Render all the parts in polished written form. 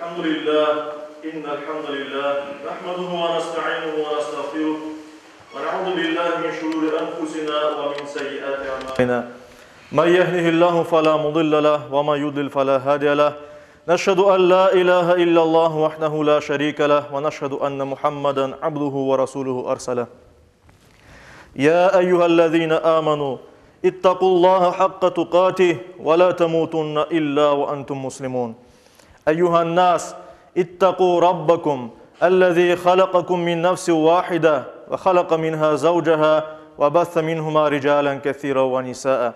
الحمد لله إن الحمد لله نحمده ونستعينه ونستغفره ونعوذ بالله من شرور أنفسنا ومن سيئات أعمالنا من يهده الله فلا مضل له ومن يضلل فلا هادي له نشهد أن لا إله إلا الله وحده لا شريك له ونشهد أن محمدا عبده ورسوله أرسله يا أيها الذين آمنوا اتقوا الله حق تقاته ولا تموتن إلا وأنتم مسلمون أيها الناس اتقوا ربكم الذي خلقكم من نفس واحدة وخلق منها زوجها وبث منهما رجالا كثيرا ونساء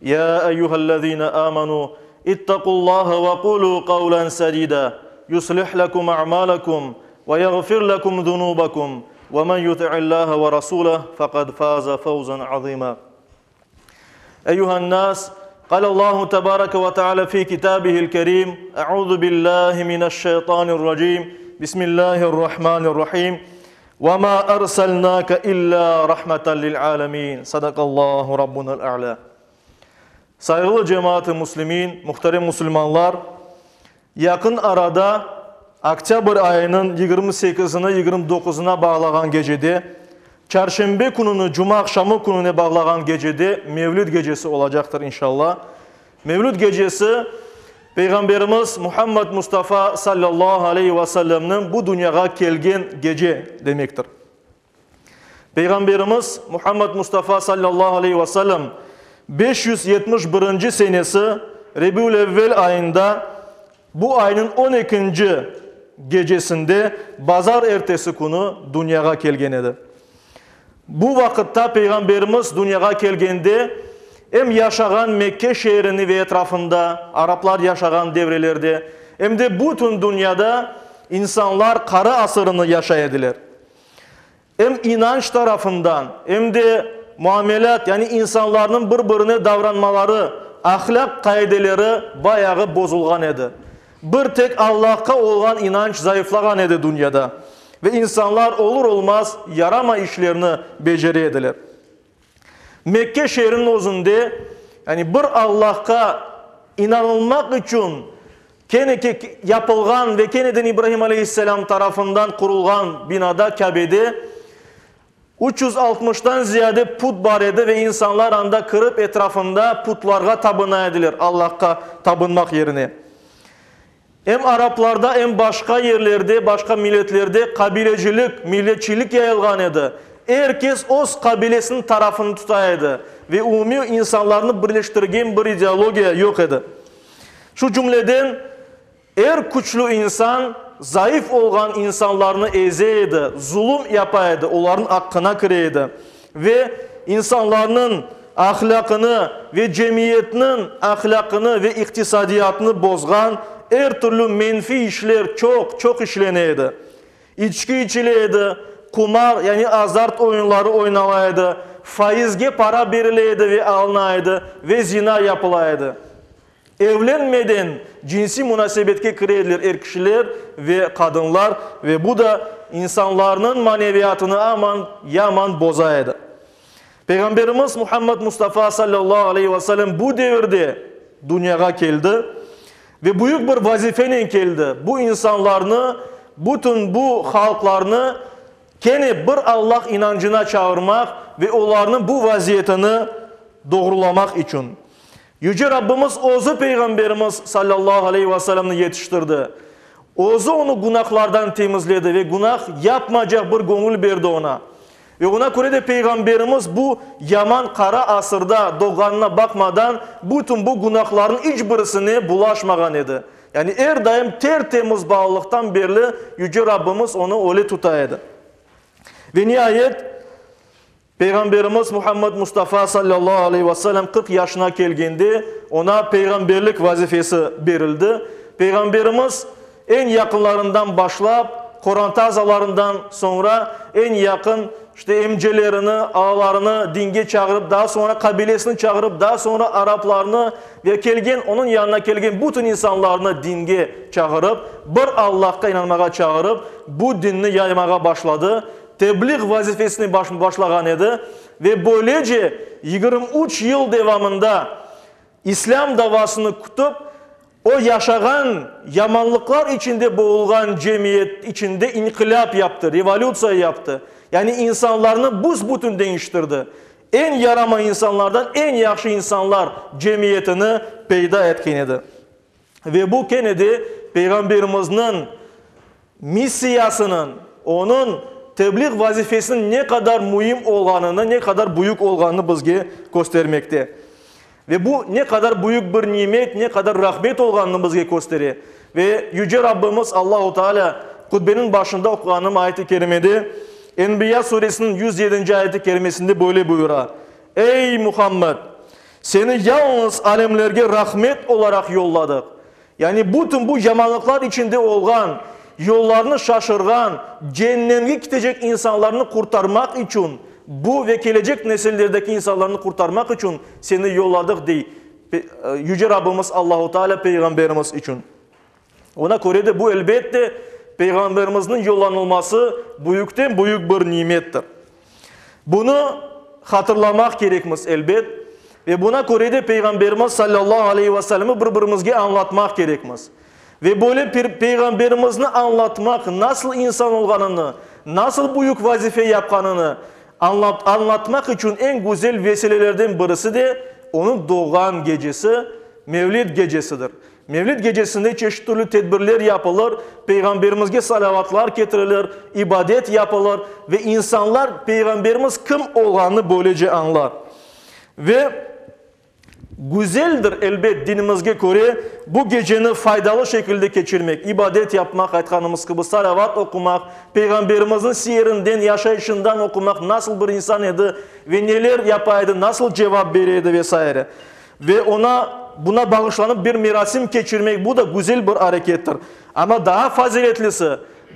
يا أيها الذين آمنوا اتقوا الله وقولوا قولا سديدا يصلح لكم أعمالكم ويغفر لكم ذنوبكم ومن يطع الله ورسوله فقد فاز فوزا عظيما أيها الناس قال الله تبارك وتعالى في كتابه الكريم أعوذ بالله من الشيطان الرجيم بسم الله الرحمن الرحيم وما أرسلناك إلا رحمة للعالمين صدق الله ربنا الأعلى Sayğılı cemaat-ı muslimin, muhterem musulmanlar, yaqın arada oktâbr ayınıñ 28-ni 29-na bağlağan gecede, çarşenbe kününi cumaaqşamı kününe bağlağan gecede Mevlüt gecesi olacaqtır, inşallah. Mevlüt gecesi, Peyğamberimiz Muhammad Mustafa sallallahu aleyhi ve sellemniñ bu dünyağa kelgen gece demektir. Peyğamberimiz Muhammad Mustafa sallallahu aleyhi ve sellem 571-nci senesi Rebiül-evvel ayında bu aynıñ on ekinci gecesinde bazar ertesi künü dünyağa kelgen edi. Bu vaqıtta Peyğamberimiz dünyağa kelgende em yaşağan Mekke şeerini ve etrafında araplar yaşağan devrelerde, em de bütün dünyada insanlar qara asırını yaşay ediler. Em inanç tarafından, em de muamelât, yani insanlarnıñ bir-birine davranmaları, ahlâq qaideleri bayağı bozulğan edi. Bir tek Allahqa olğan inanç zayıflağan edi dünyada ve insanlar olur-olmaz yaramay işlerni becere ediler. Mekke şeeriniñ özünde, yani bir Allahqa inanılmaq içün kene ki yapılğan ve keneden İbrahim aleyhisselâm tarafından qurulğan binada, Kâbede, 360-tan ziyade put bar edi ve insanlar anda kirip etrafında putlarğa tabına ediler, Allahqa tabınmaq yerine. Em araplarda, em başqa yerlerde, başqa milletlerde qabilecilik, milletçilik yayılğan edi. Er kes öz qabilesiniñ tarafını tuta edi ve umumiy insanlarnı birleştirgen bir ideologiya yoq edi. Şu cümleden, er küçlü insan zayıf olğan insanlarnı eze edi, zulum yapa edi, olarnıñ aqqına kire edi ve insanlarnıñ ahlâqını ve cemiyetniñ ahlâqını ve iqtisadiyatını bozğan er türlü menfiy işler çoq, çoq işlene edi. İçki içile edi, qumar, yani azart oyunları oynala edi, faizge para berile edi ve alına edi ve zina yapıla edi. Evlenmeden cinsiy munasebetke kire ediler er kişiler ve qadınlar ve bu da insanlarnıñ maneviyatını aman yaman boza edi. Peyğamberimiz Muhammad Mustafa sallallahu aleyhi ve sellem bu devirde dünyağa keldi ve büyük bir vazifenen keldi, bu insanlarnı, bütün bu halqlarnı kene bir Allah inancına çağırmaq ve olarnıñ bu vaziyetini doğrulamaq içün. Yüce Rabbimiz Özü Peyğamberimiz, sallallahu aleyhi ve sellemni yetiştirdi. Özü onı günahlardan temizledi ve günah yapmaycaq bir göñül berdi oña. Ve oña köre de Peyğamberimiz bu yaman qara asırda doğğanına baqmadan, bütün bu günahlarnıñ iç birisine bulaşmağan edi. Yani er daim ter-temiz balalıqtan berli Yüce Rabbimiz onı öyle tuta edi. Ve niayet, Peyğamberimiz Muhammed Mustafa sallallahu aleyhi ve sellem 40 yaşına kelgende, oña peyğamberlik vazifesi berildi. Peyğamberimiz eñ yaqınlarından başlap, qoranta azalarından soñra eñ yaqın, işte, emcelerini, ağalarını dinge çağırıp, daa soñra qabilesini çağırıp, daa soñra araplarnı ve kelgen, onıñ yanına kelgen bütün insanlarnı dinge çağırıp, bir Allahqa inanmağa çağırıp, bu dinni yaymağa başladı. Tebliğ vazifesini başlağan edi ve böylece 23 yıl devamında İslâm davasını kütip, O yaşağan, yamanlıqlar içinde boğulğan cemiyet içinde inqilâp yaptı, revolütsiya yaptı. Yani insanlarnı büs-bütün deñiştirdi. Eñ yaramay insanlardan eñ yahşı insanlar cemiyetini peyda etken edi. Ve bu kene de Peyğamberimizniñ missiyasınıñ, onıñ tebliğ vazifesiniñ ne qadar müim olğanını, ne qadar büyük olğanını bizge köstermekte. Ve bu ne qadar büyük bir nimet, ne qadar rahmet olğanını bizge köstere. Ve Yüce Rabbimiz Allahu Teala hutbeniñ başında oquğanım ayet-i kerimede, Enbiya suresiniñ 107-nci ayet-i kerimesinde böyle buyura, Ey, Muhammed! Seni yalıñız alemlerge rahmet olaraq yolladıq. Yani bütün bu yamanlıqlar içinde olğan, yollarını şaşırğan, cennemge kitecek insanlarnı qurtarmaq içün, bu ve kelecek nesillerdeki insanlarnı qurtarmaq içün seni yolladıq, dey Yüce Rabbimiz Allahu Teala Peyğamberimiz içün. Ona köre de bu, elbette, Peyğamberimizniñ yollanılması büyükten büyük bir nimettir. Bunı hatırlamaq kerekmiz, elbet, ve buna köre de Peyğamberimiz salâllahu aleyhi ve sellem'i bir-birimizge añlatmaq kerekmiz. Ve böyle Peyğamberimizni añlatmaq, nasıl insan olğanını, nasıl büyük vazife yapqanını añlatmaq içün eñ güzel vesilelerden birisi de onıñ doğğan gecesi, Mevlid gecesidir. Mevlid gecesinde çeşit türlü tedbirler yapılır, Peyğamberimizge salâvatlar ketirilir, ibadet yapılır ve insanlar Peyğamberimiz kim olğanını böylece añlar. Ve güzeldir, elbet, dinimizge köre bu geceni faydalı şekilde keçirmek, ibadet yapmaq, aytqanımız kibi, salâvat oqumaq, Peyğamberimizniñ siyerinden, yaşayışından oqumaq, nasıl bir insan edi ve neler yapa edi, nasıl cevap bere edi ve saire. Ve oña buna bağışlanıp bir merasim keçirmek, bu da güzel bir arekettir. Amma daa faziletlisi,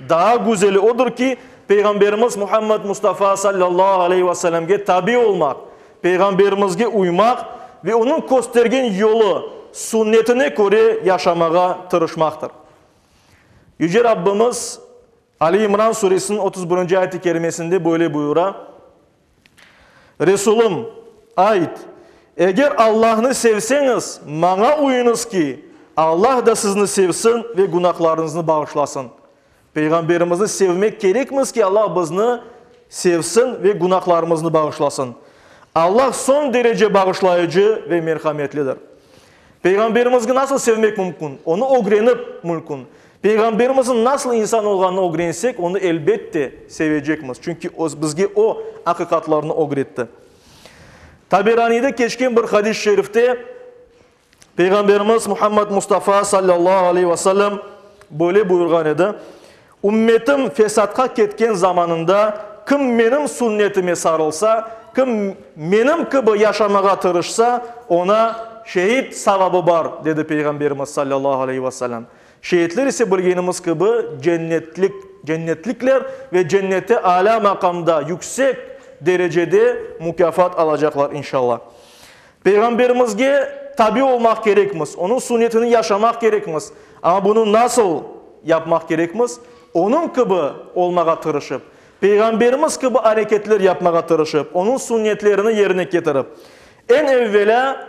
daa güzeli odur ki, Peyğamberimiz Muhammed Mustafa sallallahu aleyhi ve sellemge tabi olmaq, Peyğamberimizge uymaq ve onıñ köstergen yolu, sunnetine köre yaşamağa tırışmaqtır. Yüce Rabbimiz Ali İmran suresiniñ 31-nci ayet-i kerimesinde böyle buyura, Resulüm, ayt, Eger Allahnı sevseñiz, maña uyuñız ki, Allah da sizni sevsin ve günahlarıñıznı bağışlasın. Peyğamberimizni sevmek kerekmiz ki, Allah bizni sevsin ve günahlarımıznı bağışlasın. Allah soñ derece bağışlayıcı ve merhametlidir. Peyğamberimizgi nasıl sevmek mümkün? Onı ögrenip mümkün. Peyğamberimizniñ nasıl insan olğanını ögrensek, onı elbette sevecekmiz, çünki bizge o aqiqatlarnı ögretti. Taberaniyde keçken bir hadis-i şerifte Peyğamberimiz Muhammed Mustafa sallallahu aleyhi ve sellem böyle buyurğan edi, Ümmetim fesatqa ketken zamanında kim menim sünnetime sarılsa, kim menim kibi yaşamağa tırışsa, oña şehit savabı bar, dedi Peyğamberimiz sallallahu aleyhi ve sellem. Şehitler ise bilgenimiz kibi cennetlik, cennetlikler ve cennette alâ maqamda, yüksek derecede mukâfat alacaqlar inşallah. Peyğamberimizge tabi olmaq kerekmiz, onıñ sünnetini yaşamaq kerekmiz. Amma bunı nasıl yapmaq kerekmiz? Onıñ kibi olmağa tırışıp, Peyğamberimiz kibi areketler yapmağa tırışıp, onıñ sünnetlerini yerine ketirip. Eñ evvelâ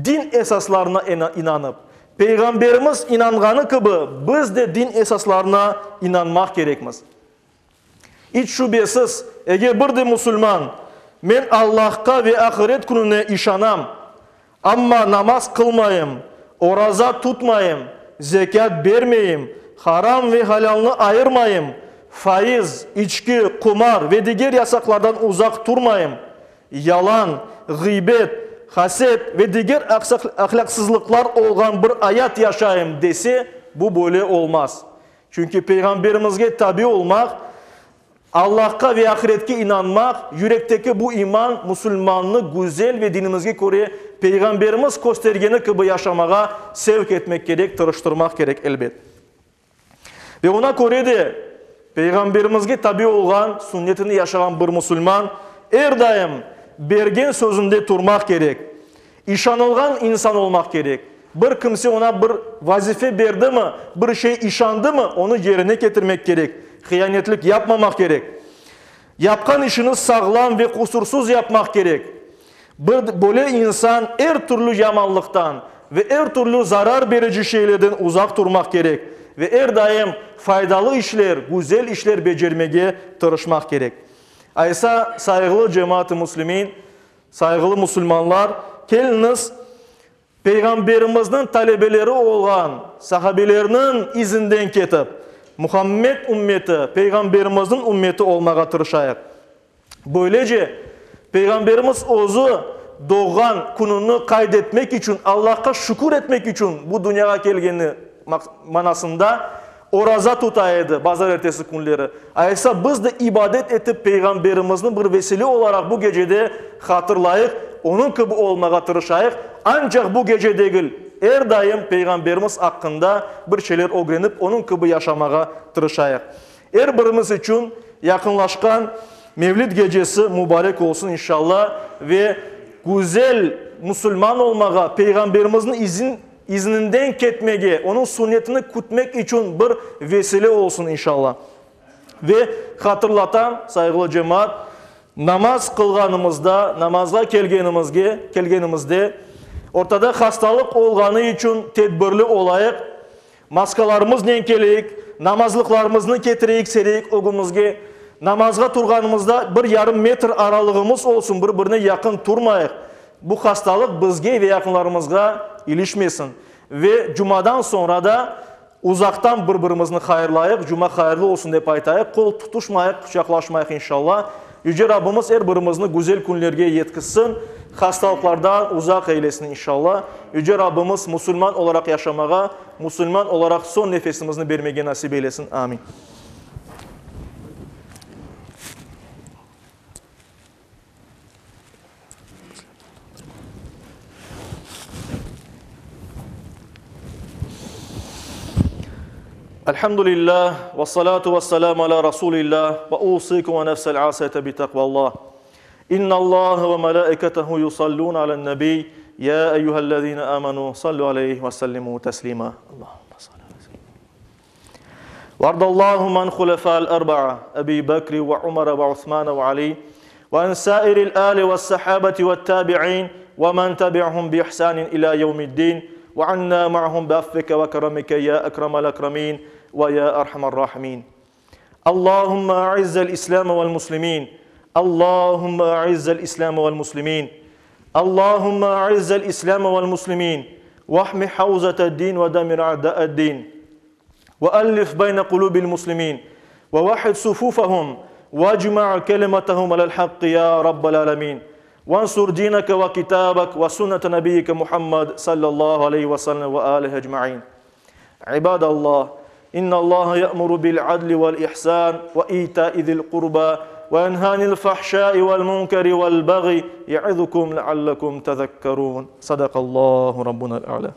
din esaslarına inanıp, Peyğamberimiz inanğanı kibi biz de din esaslarına inanmaq kerekmiz. İç şübesiz, eger bir de musulman, Men Allahqa ve ahiret kününe işanam, amma namaz qılmayım, oraza tutmayım, zekât bermeyim, haram ve halâlnı ayırmayım, faiz, içki, qumar ve diger yasaqlardan uzaq turmayım, yalan, ğıybet, haset ve diger ahlâqsızlıqlar olğan bir ayat yaşayım, dese, bu böyle olmaz. Çünki Peyğamberimizge tabi olmaq, Allahqa ve ahiretke inanmaq, yürekteki bu iman musulmannı güzel ve dinimizge köre Peyğamberimiz köstergeni kibi yaşamağa sevk etmek kerek, tırıştırmaq kerek, elbet. Ve oña köre de Peyğamberimizge tabi olğan, sünnetini yaşağan bir musulman er daim bergen sözünde turmaq kerek. İşanılğan insan olmaq kerek. Bir kimse oña bir vazife berdimi, bir şey işandımı, onı yerine ketirmek kerek, hıyanetlik yapmamaq kerek. Yapqan işini sağlam ve qusursız yapmaq kerek. Bir böyle insan er türlü yamanlıqtan. Ve er türlü zarar berici şeylerden uzaq turmaq kerek. Ve er daim faydalı işler, güzel işler becermege tırışmaq kerek. Aysa, sayğılı cemaat-ı müslimin, sayğılı musulmanlar, keliñiz, Peyğamberimizniñ talebeleri olğan sahabelerniñ izinden ketip, Muhammed ümmeti, Peyğamberimizniñ ümmeti olmağa tırışayıq. Böylece, Peyğamberimiz özü doğğan kününi qayd etmek içün, Allahqa şükür etmek içün bu dünyağa kelgeni manasında oraza tuta edi bazarertesi künleri. Aysa biz de ibadet etip Peyğamberimizni bir vesile olaraq bu gecede hatırlayıq, onıñ kibi olmağa tırışayıq. Ancaq bu gece degil, er daim Peyğamberimiz aqqında bir şeyler ögrenip, onıñ kibi yaşamağa tırışayıq. Er birimiz içün yaqınlaşqan Mevlid gecesi mubarek olsun inşalla ve güzel musulman olmağa, Peyğamberimizniñ izin izninden ketmege, onıñ sunnetini kütmek içün bir vesile olsun inşalla. Ve hatırlatam, sayğılı cemaat, namaz qılğanımızda, namazğa kelgenimizge, kelgenimizde, ortada hastalıq olğanı içün tedbirli olayıq, Maskalarımıznen keleyik, namazlıqlarımıznı ketireyik, sereyik ögümizge. Namazğa turğanımızda bir yarım metr aralığımız olsun, bir-birine yaqın turmayıq. Bu hastalıq bizge ve yaqınlarımızğa ilişmesin. Ve cumadan soñra da uzaqtan bir-birimizni hayırlayıq, cuma hayırlı olsun dep aytayıq, qol tutuşmayıq, quçaqlaşmayıq inşallah. Yüce Rabbimiz er birimizni güzel künlerge yetkizsin, hastalıqlardan uzaq eylesin inşallah. Yüce Rabbimiz musulman olaraq yaşamağa, musulman olaraq soñ nefesimizni bermege nasip eylesin. Amin. Elhamdülillah, ve salatu ve selamu ala Rasulillah, ve usikum ve nefsel asiyete bi takvallah. İnna Allah ve melaiketehu yusallun alen nebi, ya eyyühellezine amenu, sallu aleyhi ve sellimu teslima. Allahümme salli ala seyyidina. وارض اللهم عن خلفاء الأربعة أبي بكر وعمر وعثمان وعلي وعن سائر الآل والصحابة والتابعين ومن تبعهم بإحسان إلى يوم الدين وعنا معهم بعفوك وكرمك يا أكرم الأكرمين ويا أرحم الراحمين اللهم أعز الإسلام والمسلمين اللهم أعز الإسلام والمسلمين اللهم أعز الإسلام والمسلمين واحم حوزة الدين ودمر أعداء الدين وألف بين قلوب المسلمين ووحد صفوفهم واجمع كلمتهم على الحق يا رب العالمين وانصر دينك وكتابك وسنة نبيك محمد صلى الله عليه وسلم وآله أجمعين عباد الله إن الله يأمر بالعدل والإحسان وإيتاء ذي القربى وينهى عن الفحشاء والمنكر والبغي يعظكم لعلكم تذكرون صدق الله ربنا الأعلى.